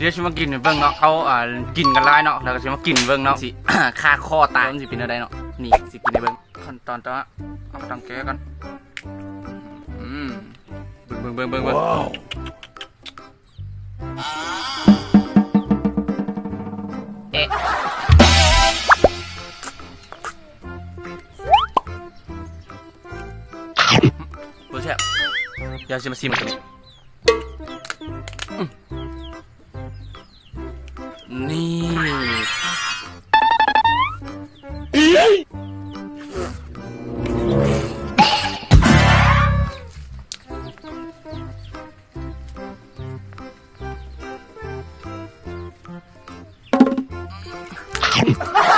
ດຽວຊິມາກິນໃຫ້ເບິ່ງເນາະ ເຂົາ ອ່າ ກິນກັນຫຼາຍເນາະ ແລ້ວກໍຊິມາກິນເບິ່ງເນາະ ຊິຄາຄໍຕາຍ ມັນຊິເປັນແນວໃດເນາະ. ນີ້ ຊິກິນໃຫ້ເບິ່ງ ຂັ້ນຕອນຕໍ່ ເອົາຕັງແກະກ່ອນ. ອືມ ເບິ່ງ ເບິ່ງ ເບິ່ງ ເບິ່ງ ເບິ່ງ ວ້າວ ເອະ ບໍ່ແຊບ ດຽວຊິມາຊີມຕົວນີ້ ອືມ ນີ້. ອືມ